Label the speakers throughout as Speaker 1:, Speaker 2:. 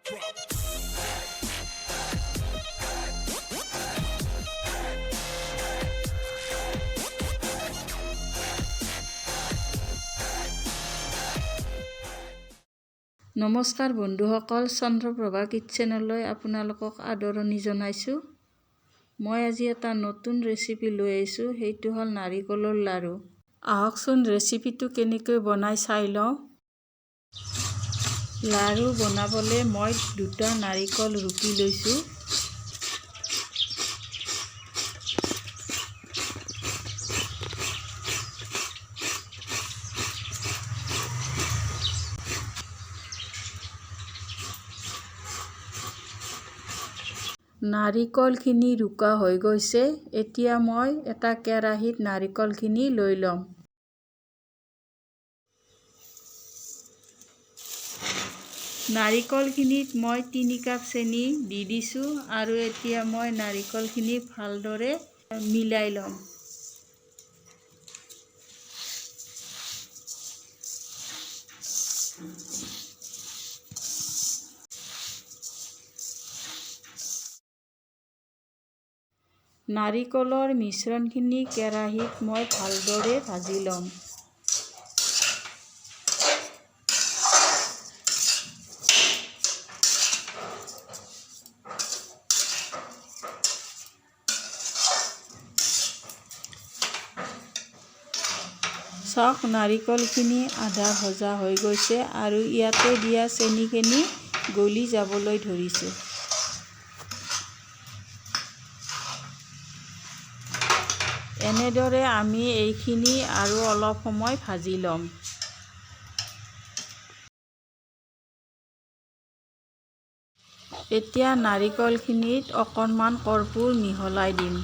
Speaker 1: নমস্কাৰ বন্ধুসকল, চন্দ্ৰপ্ৰভা কিটচেনলৈ আপোনালোকক আদৰণি জনাইছোঁ। মই আজি এটা নতুন ৰেচিপি লৈ আহিছোঁ, সেইটো হ'ল নাৰিকলৰ লাড়ু। আহকচোন ৰেচিপিটো কেনেকৈ বনাই চাই লওঁ। লাড়ু বনাবলৈ মই দুটা নাৰিকল ৰুকি লৈছোঁ। নাৰিকলখিনি ৰুকা হৈ গৈছে। এতিয়া মই এটা কেৰাহীত নাৰিকলখিনি লৈ ল'ম। নাৰিকলখিনিত মই 3 কাপ চেনি দি দিছোঁ আৰু এতিয়া মই নাৰিকলখিনি ভালদৰে মিলাই ল'ম। নাৰিকলৰ মিশ্ৰণখিনি কেৰাহীত মই ভালদৰে ভাজি ল'ম। চাওক, নাৰিকলখিনি আধা ভজা হৈ গৈছে আৰু ইয়াতে দিয়া চেনিখিনি গলি যাবলৈ ধৰিছে। এনেদৰে আমি এইখিনি আৰু অলপ সময় ভাজি ল'ম। এতিয়া নাৰিকলখিনিত অকণমান কৰ্পূৰ মিহলাই দিম।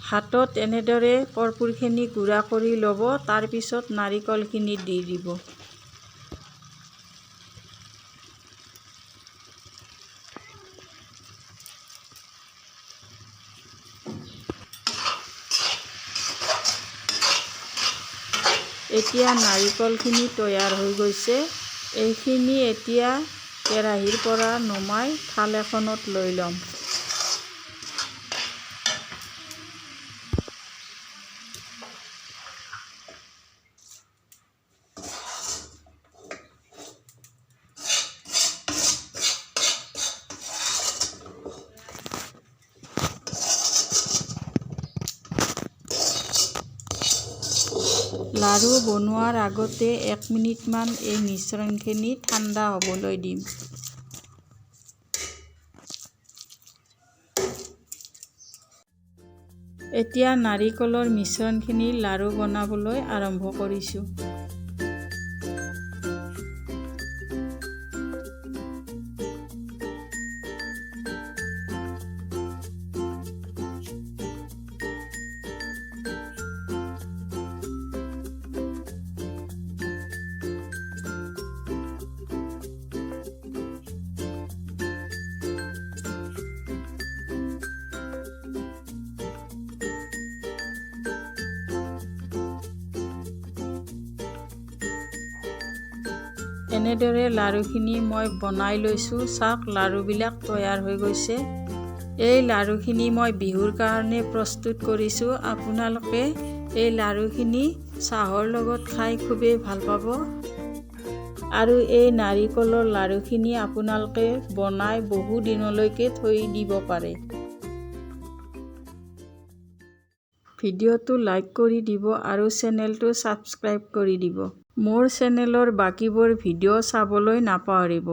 Speaker 1: হাতত এনেদৰে কৰ্পূৰখিনি গুড়া কৰি ল'ব, তাৰপিছত নাৰিকলখিনি দি দিব। এতিয়া নাৰিকলখিনি তৈয়াৰ হৈ গৈছে। এইখিনি এতিয়া কেৰাহীৰ পৰা নমাই থাল এখনত লৈ ল'ম। লাড়ু বনোৱাৰ আগতে 1 মিনিটমান এই মিশ্ৰণখিনি ঠাণ্ডা হ'বলৈ দিম। এতিয়া নাৰিকলৰ মিশ্ৰণখিনি লাড়ু বনাবলৈ আৰম্ভ কৰিছোঁ। এনেদৰে লাড়ুখিনি মই বনাই লৈছোঁ। চাওক, লাড়ুবিলাক তৈয়াৰ হৈ গৈছে। এই লাড়ুখিনি মই বিহুৰ কাৰণে প্ৰস্তুত কৰিছোঁ। আপোনালোকে এই লাড়ুখিনি চাহৰ লগত খাই খুবেই ভাল পাব। আৰু এই নাৰিকলৰ লাড়ুখিনি আপোনালোকে বনাই বহু দিনলৈকে থৈ দিব পাৰে। ভিডিঅ'টো লাইক কৰি দিব আৰু চেনেলটো ছাবস্ক্ৰাইব কৰি দিব। মোৰ চেনেলৰ বাকীবোৰ ভিডিঅ' চাবলৈ নাপাহৰিব।